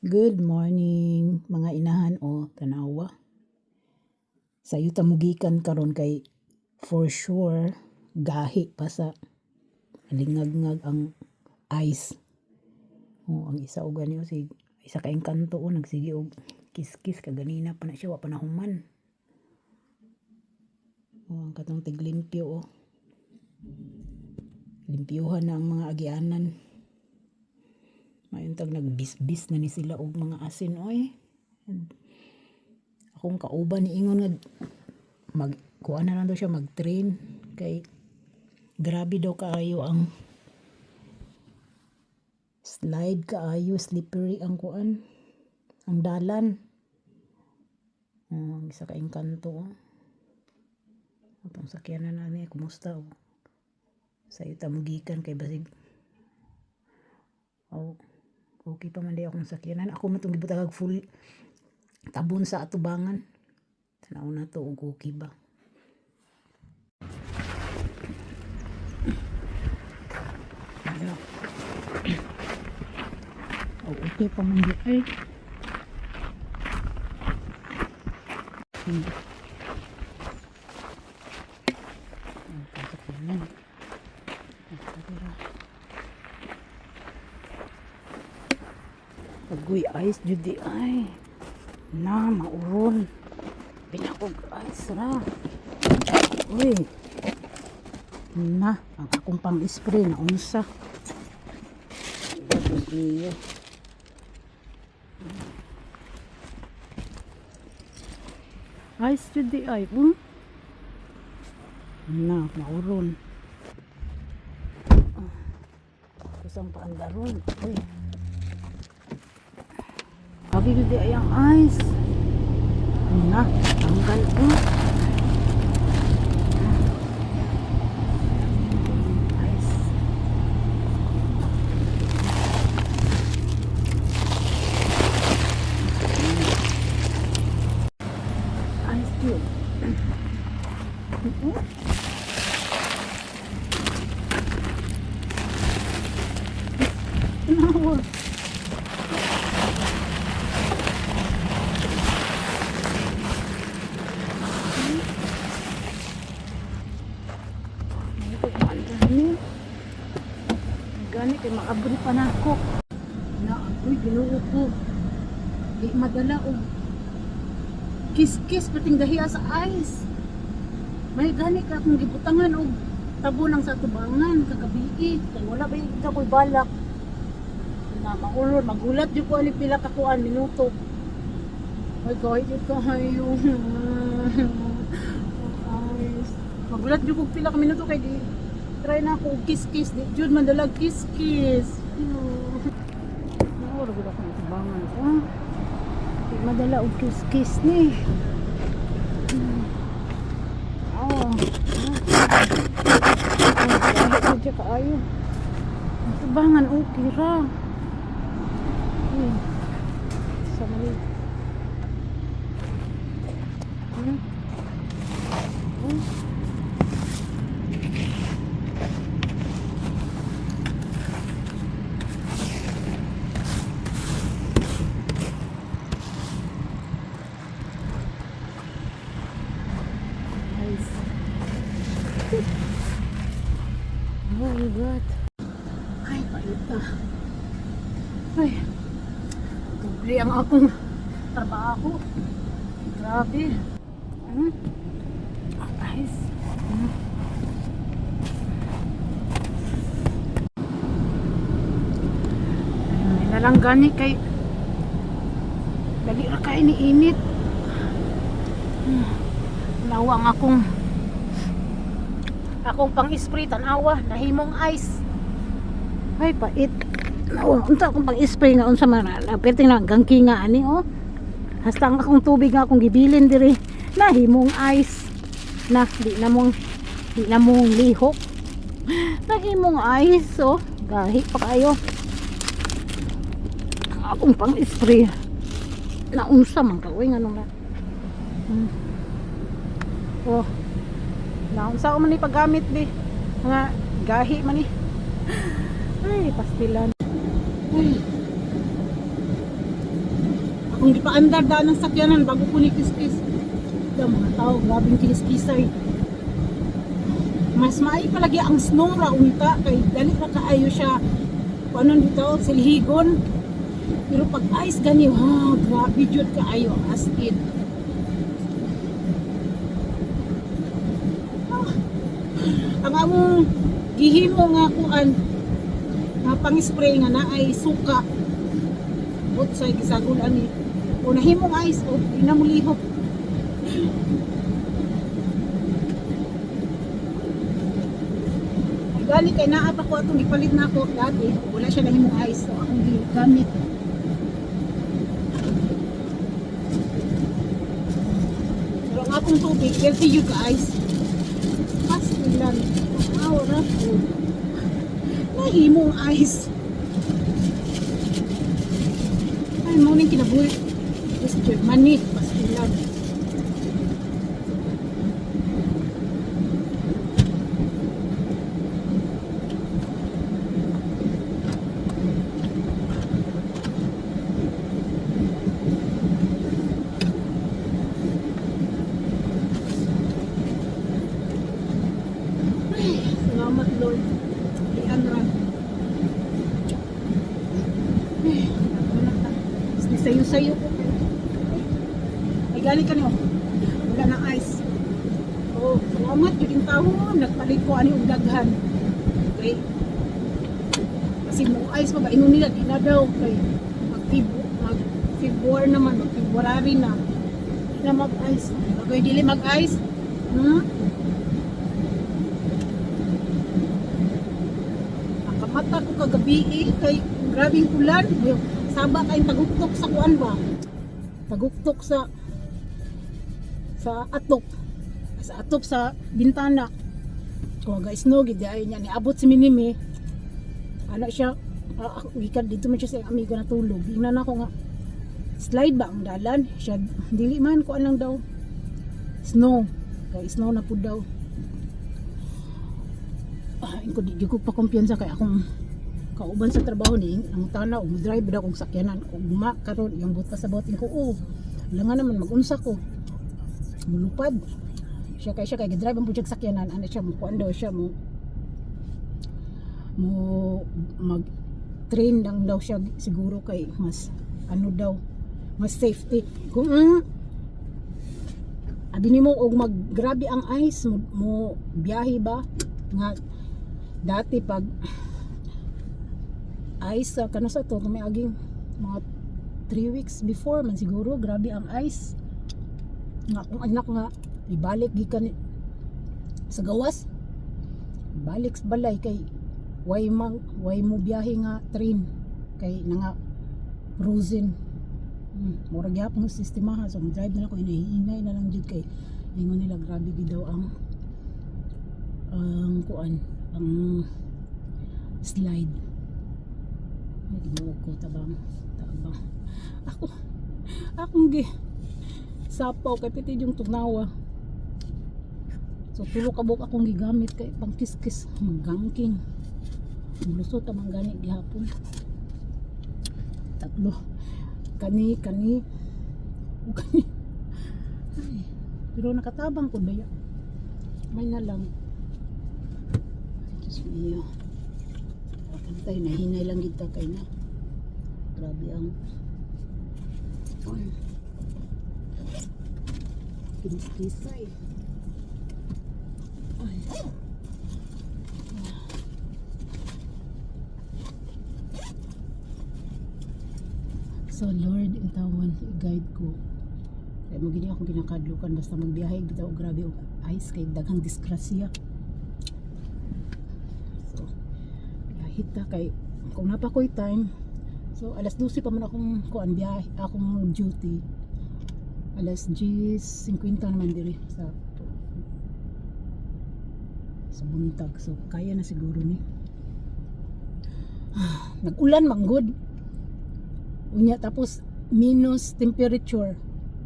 Good morning, mga inahan o tanawa. Sayo ta mugikan karon kay for sure gahi pa sa alingagngag ang ice. Oh, ang isa og gani o si isa ka engkanto o nagsige og kiss-kiss kaganina pa na siya, wa pa na human. Oh, ang katong tiglimpyo oh. Limpyuhan na ang mga agianan. Mayon tag nagbisbis na ni sila og mga asin oy. Akong kauban niingon nga mag kuan na lang daw siya, mag-train kay grabe daw kaayo ang slide kaayo, slippery ang kuan, ang dalan. Oh, ang isa ka engkanto oh. Atong sakyanan na niya, kumusta oh. Sayo ta mugikan kay basig oh, okay pa man di akong sakyanan. Ako man tong gibutang full tabon sa atubangan. Tanaw na to og okay ba. Ano? Oh, okay pa man di ay. Ang sakyanan. Tara. Agoy, ice jud di ay. Na mauron. Binakog ice ra. Uy. Na, ang akong pang-spray na unsa. Dios mío. Ice jud di ay. Na, mauron. Kusang paandaron. Uy. Abi jud di ay ang ice. Na, tanggal ko. Ice. Ice jud. No. Gani kay maabri pa nako. Na agoy, Ginoo ko. Di madala og kiss-kiss pating gahiya sa ice. May gani ka akong gibutangan og tabo lang sa tubangan kagabi kay wala ba ka koy balak. Na maulon magulat jud ko ani pila ka kuan minuto. Ay gay jud kayo. Ice. Magulat jud ko pila ka minuto kay di try na ako og kiss-kiss, di jud man dalag kiss-kiss. Naura gud akong tubangan ko. Di madala og kiss-kiss ni. Oh. Oh, gahit jud kaayo. Ang tubangan okay ra. Sa mali. Nice. Oh my God. Ay, paita. Ay, doble ang akong trabaho. Grabe. Ang ice. Hindi na lang gani kay dali ra kay ni init. Nawa ang akong pang-spray, tanawa nahimong ice. Ay, pait. Nawa unta akong pang-spray nga unsa man na perting na gangki nga ani oh. Hasta ang akong tubig nga akong gibilin diri nahimong ice. Na di na mong lihok. Nahimong ice oh. Gahi pa kayo. Ang akong pang-spray naunsa man ka uy, nganong na. Oh. Naunsa ko man ni paggamit di. Nga gahi man ni. Ay, pastilan. Ay. Akong gipaandar daan ng sakyanan bago ko ni kiskis. Ito, mga tao, grabing kiniskisay. Mas maayo palagi ang snow ra unta kay dali ra kaayo siya kuanon dito silhigon. Pero pag ice gani, ha, grabe jud kaayo, as in. Ah, ang among gihimo nga kuan nga pang-spray nga naay suka utsay gisagol ani o nahimong ice o pinamulihok. Ay, gani kay naa pa ko atong gipalit na ako dati, wala siya nahimong ice, so akong gigamit. Pero ang akong tubig healthy yun ka ice. Pastilan, aw ra ko nahimong ice. Ay, mo ning kinabuhi sa Germany, pastilan. Ay, salamat, Lord. Ian ra. Ay, wala ta. Sayo-sayo ko. Ay, galing ka niyo. Wala na ice. Oh, salamat jud in taon. Nagpalit ko ani og daghan. Okay. Kasi mo ice pa ba ingon nila di na daw kay mag February naman, mag February na. Di na mag ice. Bagay dili mag ice. Nakamata ko kagabi eh, kay grabing ulan. Saba kay taguktok sa kuan ba? Taguktok sa atok. Sa atok sa bintana. Ko guys no gid ay niya niabot si Minimi. Ana siya ako gikan dito man siya sa iyang amigo natulog. Ingnan ako nga slide ba ang dalan? Siya dili man kuan lang daw. Snow. Kay snow na pud daw. Ah, ko di ko pa kumpiyansa kay akong kauban sa trabaho ni ang tana og drive daw kong sakyanan ug ma karon iyang buta sa boting ko, oh langan naman magunsa ko, mulupad siya kay gi-drive ang pud sakyanan. Ana siya mo kuan daw siya mo mo mag train lang daw siya siguro kay mas ano daw, mas safety kung abi nimo og maggrabe ang ice mo biyahe ba nga dati pag ice sa kano sa to may aging mga 3 weeks before man siguro, grabe ang ice nga akong anak nga ibalik gikan sa gawas, balik sa balay kay way mo biyahe nga train kay nanga frozen. Mura gyapon ang sistema ha. So drive na lang ko, hinahinay na lang jud kay ingon nila grabe gid daw ang kuan, ang slide. Ay, Ginoo ko, tabang tabang ako akong gi sapaw kay piti yung tugnawa. So tulo ka buok akong gigamit kay pangkiskis magangking. Lusot ang gani gihapon. Tatlo kani kani ug kani. Ay, pero nakatabang ko daya may na lang. Ay, Diyos mio. Pantay, nahinay lang kita kay na grabe ang ay kiniskisay. Ay. So Lord, intawon i-guide ko. Kay mo gini akong ginakadlukan basta magbiyahe bitaw og grabe og ice kay daghang disgrasya. So biyahe ta kay kung napa ko'y time. So alas 12 pa man akong kuan biyahe, akong duty. Alas 10:50 naman diri sa buntag. So kaya na siguro ni. Nag-ulan man gud. Unya tapos minus temperature.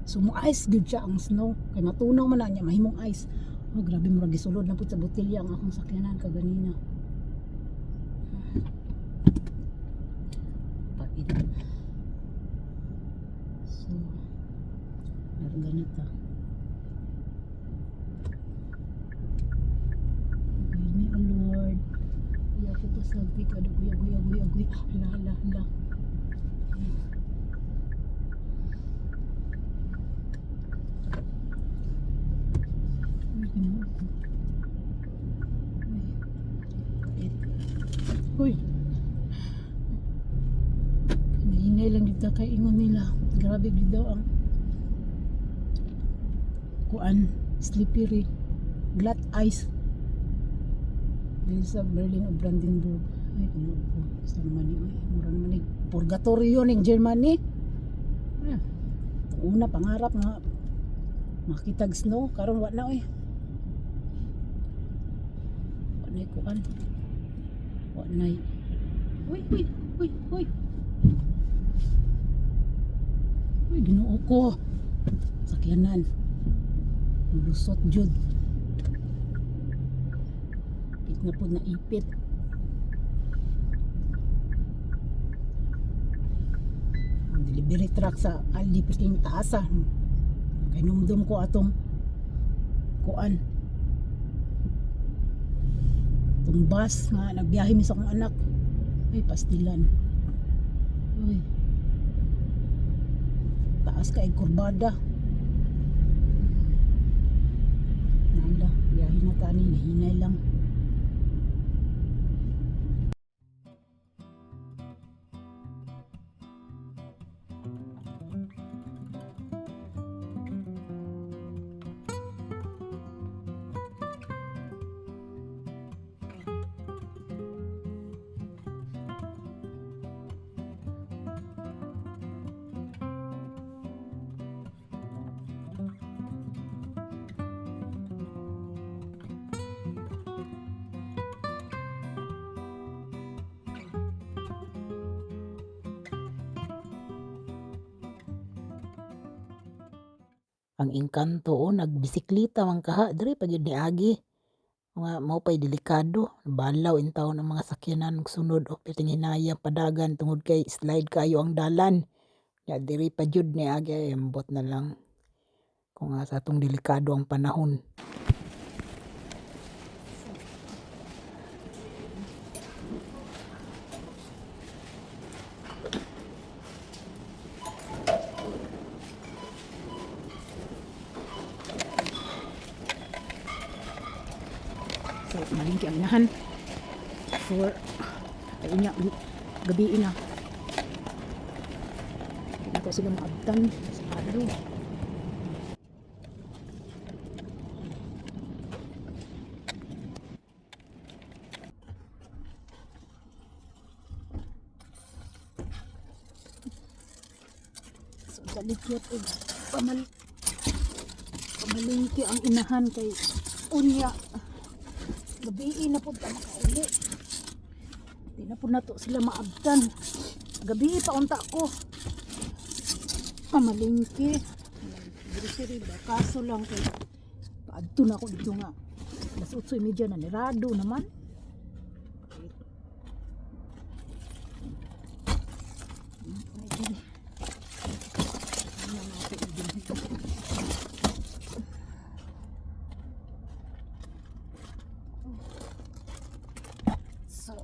So mo ice gud siya ang snow kay matunaw man na niya mahimong ice. Oh, grabe, murag gisulod na pud sa botelya ang akong sakyanan kaganina. Pait. So Larga na ta. Guide me, O Lord. Iya ko pasagdi ka. Agoy, agoy, agoy, agoy. Hala, hala, hala. Ay, Ginoo ko. Ay. It. Uy. Hinahinay lang dito kay ingon nila. Grabe gid daw ang kuan, slippery, glatt ice dito sa Berlin o Brandenburg. Ay, Ginoo ko. Sa naman ni, ay, mura naman ni purgatorio ning Germany. Ah, una pangarap nga makitag snow, karon wa na oy. Wa na kuan. Wa na. Uy, uy, uy, uy. Uy, Ginoo ko. Sakyanan. Lusot jud. Ipit na po na ipit. Ang delivery truck sa Aldi piting taas ah. Kay ko atong kuan. Itong bus nga nagbiyahe mi sa akong anak. Ay, pastilan. Uy. Taas kay kurbada. Nanda, biyahe na tani, nahinay lang. Ang engkanto oh, nagbisikleta man kaha diri pa gyud niagi. Nga mao pay delikado, balaw intawon ang mga sakyanan og sunod og perting hinaya padagan tungod kay slide kaayo ang dalan. Nya diri pa jud niagi, ay ambot na lang kung asa atong delikado ang panahon. So, malingki ang inahan. For, ay unya, gabi na. Hindi ko sila maabtan sa adlaw. So, dalikyat og pamalingki ang inahan kay unya. Gabi na po ta makauli. Di na po nato sila maabtan. Gabi pa unta ko. Pamalingki. Grocery ba? Kaso lang kay paadto na ako dito nga. Alas 8:30 na, nirado naman. Ay, dili. Ano nga ito, dili. So,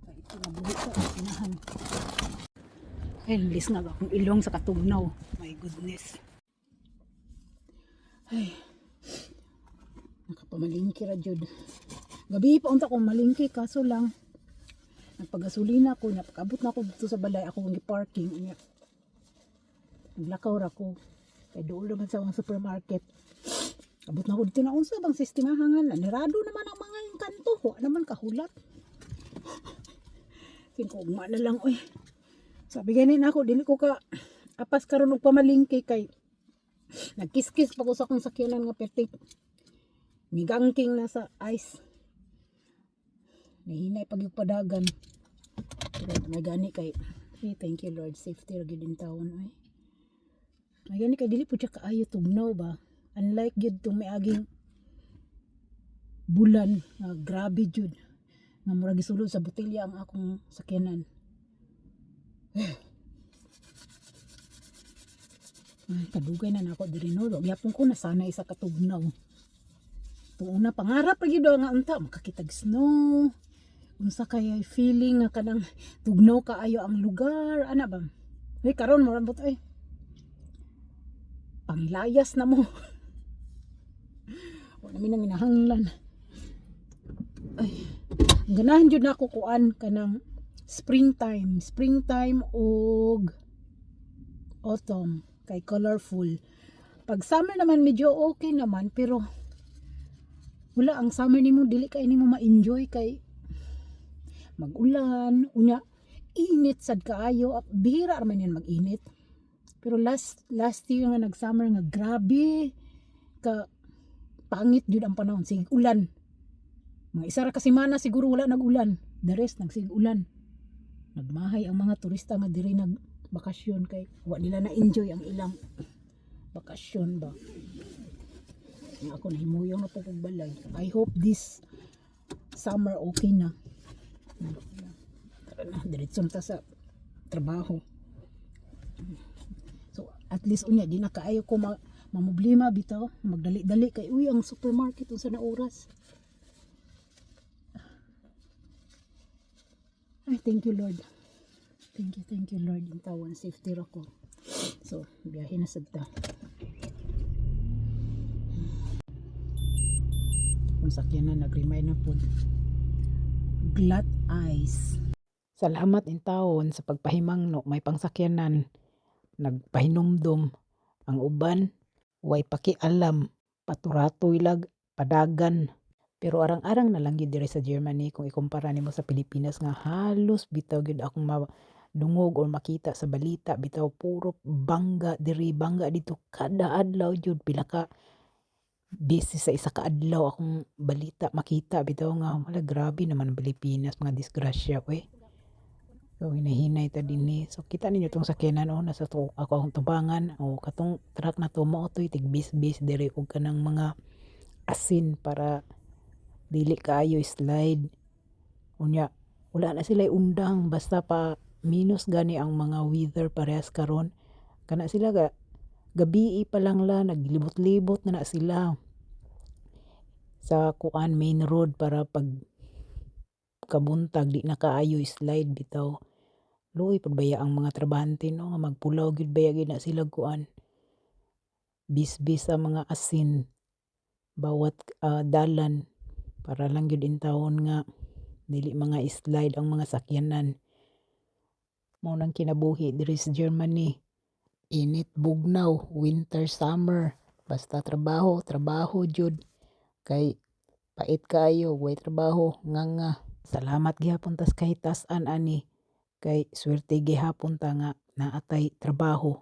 ay, ito nabuhi ka ang inahan. Ay, lis nga akong ilong sa katugnaw. My goodness. Ay, nakapamalingki ra jud. Gabi pa unta kong malingki, kaso lang nagpagasolina ko, napakabot na ako dito sa balay, ako ang parking. Unya, naglakaw ra ko. Kay dool naman sa akong supermarket. Abot na ako dito na unsa bang sistema hangan. Nirado naman ang mga engkanto. Wa naman kahulat. Singko ugma na lang oy. Sabi ganin ako, dili ko ka apas karon og pamalingki kay nagkiskis pa ko sa akong sakyanan nga pertik. Migangking na sa ice. Nahinay pag yung padagan. Pero may gani kay, hey, thank you Lord, safety ra gyud in taon oy. May gani kay dili po siya kaayo tugnaw ba. Unlike gyud tong miaging bulan nga grabe jud nga murag gisulod sa botelya ang akong sakyanan. Ay, kadugay na nako diri, no. Gyapon ko nasanay sa katugnaw. Tuon na pangarap ra gyud nga unta makakitag snow. Unsa kay feeling nga kanang tugnaw kaayo ang lugar ana ba? Uy, karon mo rambot ay. Panglayas na mo. Wala mi nang inahanglan. Ay, ang ganahan jud nako kuan kanang springtime, springtime ug autumn kay colorful. Pag summer naman, medyo okay naman, pero wala, ang summer nimo dili kay nimo ma-enjoy kay mag-ulan, unya init sad kaayo. Bihira ra man yan mag-init. Pero last last year nga nag-summer nga grabe ka pangit jud ang panahon, sig ulan. Mga isa ra ka semana siguro wala nag-ulan. The rest nagsig ulan. Nagmahay ang mga turista nga diri nag bakasyon kay wa nila na enjoy ang ilang bakasyon ba. Nga ako, nahimuyong na po kog balay. I hope this summer okay na. Tara na, diretso na ta sa trabaho. So at least unya di na kaayo ko mamroblema bitaw, magdali-dali kay uy, ang supermarket, unsa na oras. Ay, thank you, Lord. Thank you, Lord. Intawon safety ra ko. So, biyahe na sad ta. Kung sakyanan nag-remind na pod. Glatt ice. Salamat intawon sa pagpahimangno may pangsakyanan nagpahinumdom. Ang uban way pakialam, paturatoy lag padagan. Pero arang-arang na lang gyud diri sa Germany kung ikumpara nimo sa Pilipinas nga halos bitaw gyud akong madungog or makita sa balita bitaw, puro bangga diri, bangga didto, kada adlaw jud, pila ka beses sa isa ka adlaw akong balita makita bitaw nga hala, grabe naman ang Pilipinas, mga disgrasya oy. So hinay-hinay ta dinhi. So kita ninyo tong sakyanan, oh, nasa to ako akong tubangan o katong truck na to, mao to'y tigbisbis diri og kanang mga asin para dili kaayo slide. Unya wala na sila undang, basta pa minus gani ang mga weather parehas karon, kana sila ga gabii pa lang la naglibot-libot na na sila sa kuan, main road, para pag kabuntag di na kaayo slide bitaw. Luoy pud baya ang mga trabahante, no, nga magpulaw gyud baya gyud na sila kuan, bisbis sa mga asin bawat dalan para lang gyud intawon nga dili mga slide ang mga sakyanan. Mao nang kinabuhi diri sa Germany. Init, bugnaw, winter, summer, basta trabaho, trabaho jud kay pait kaayo way trabaho, nganga. Salamat gihapon tas kahitasan ani kay swerte gihapon ta nga naa tay trabaho.